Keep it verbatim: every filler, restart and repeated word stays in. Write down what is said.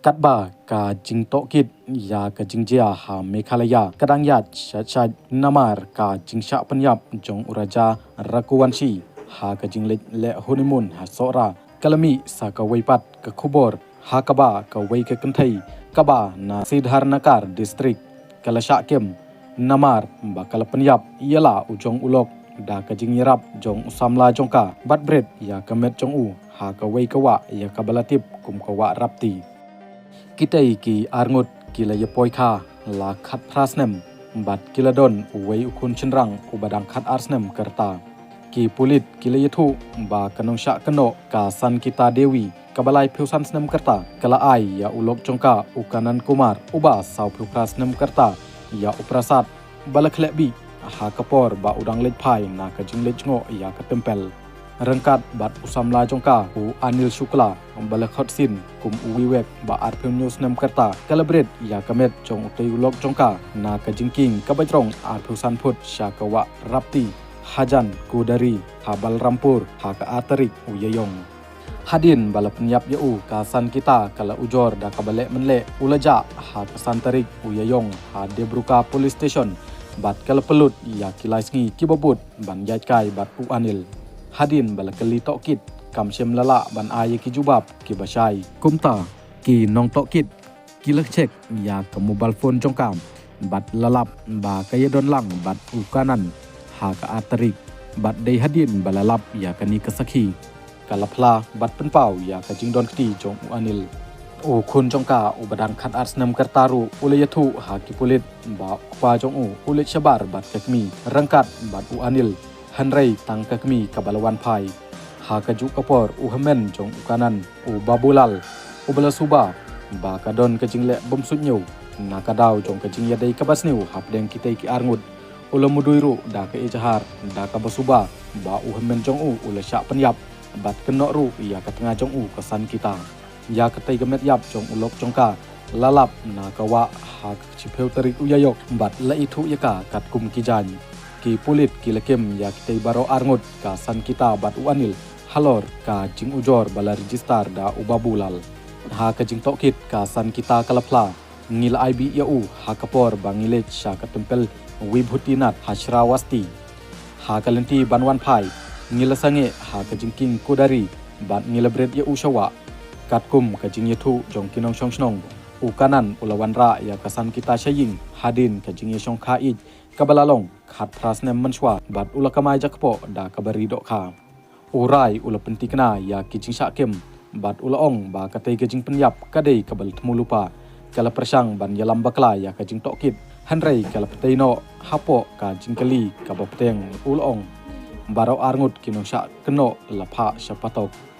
Katba ka jingtohkit ïa ka jingjia ha Meghalaya ka dang ïaid sha sha namar ka jingshah pynïap jong u Raja Raghuvanshi ha ka jingleit leh honeymoon ha Sohra ka la mih sa kawei pat ka khubor ha kaba kawei ka kynthei kaba na Siddharnagar District ka la shah kem namar ba ka la pynïap ïa la u jong u lok da ka jingïarap jong u samla jong ka bad bret ïa ka met jong u ha kawei ka wah ïa kaba la tip kum ka wah Rapti. Kitei ki arngut ki la ïapoi kha la khatphra snem bad ki la don uwei u khun shynrang uba dang khatar snem ka rta. Ki pulit ki la ïathuh ba ka nongshah kynnoh ka Sankita Devi kaba laiphew san snem ka rta ka la ai ïa u lok jong ka u Kanan Kumar uba sawphew phra snem ka rta ïa u prasad ba la khleh bih ha ka por ba u dang leit phai na ka jingleit jngoh ïa ka tempel. Ryngkat bad u samla jong ka u Anil Shukla ba la khot sin kum u Vivek ba arphew hynñiew snem ka rta ka la bret ïa ka met jong utei u lok jong ka na ka jingkieng kaba jrong arphew san phut sha ka wah Rapti hajan Kudari ha Balrampur ha ka ar tarik u Ïaïong. Hadien ba la pynïap ïa u ka Sankita ka la ujor da kaba leh mynleh u la jah ha ka san tarik u Ïaïong ha Debruka Police Station bad ka la pynlut ïa ki lai sngi kiba bud ban ïaid kai bad u Anil. Hadien ba la kylli tohkit kam shym la lah ban ai ïa ki jubab kiba shai. Kumta ki nongtohkit ki la check ïa ka mobile phone jong ka bad la lap ba ka ïadon lang bad u Kanan ha ka ar tarik bad dei hadien ba la lap ïa kane ka sakhi ka la phla bad pynpaw ïa ka jingdon kti jong u Anil. U khun jong ka uba dang khatar snem ka rta ruh u la ïathuh ha ki pulit ba u kpa jong u u leit shabar bad ka kmie ryngkat bad u Anil hynrei tang ka kmie kaba la wan phai. Ha kajuh ka por u hynmen jong u Kanan u Babulal uba la suba ba ka don ka jingleh bym suidñiew na ka daw jong ka jingïadei kaba sniew hapdeng kitei ki arngut u la mudui ruh da ka ejahar da kaba suba ba u hynmen jong u u la shah pynïap bad kynnoh ruh ïa ka tnga jong u ka Sankita. Ïa katei ka met ïap jong u lok jong ka la lap na ka wah ha ka shiphew tarik u Ïaïong bad la ithuh ïa ka katkum ki jaiñ. Ki pulit ki la kem ïa kitei baroh arngut ka Sankita bad u Anil halor ka jingujor ba la register da u Babulal. Ha ka jingtohkit ka Sankita ka la phla ngi la ai bih ïa u ha ka por ba ngi leit sha ka tempel Vibhutinath ha Shravasti. Ha ka lynti ban wan phai ngi la sangeh ha ka jingkieng Kudari bad ngi la bret ïa u sha wah. Katkum ka jingïathuh jong ki nongshong shnong u Kanan u la wanrah ïa ka Sankita sha ïing hadien ka jingïashongkha ïeit kaba la long khatphra snem mynshuwa bad u la kamai jakpoh da kaba ri dohkha. U Rai u la pyntikna ïa ki jingshah kem bad u la ong ba katei ka jingpynïap ka dei kaba la thmu lypa. Ka la pyrshang ban ïalam bakla ïa ka jingtohkit hynrei ka la pteng noh hapoh ka jingkylli kaba pteng. U la ong baroh arngut ki nongshah kynnoh la phah sha patok.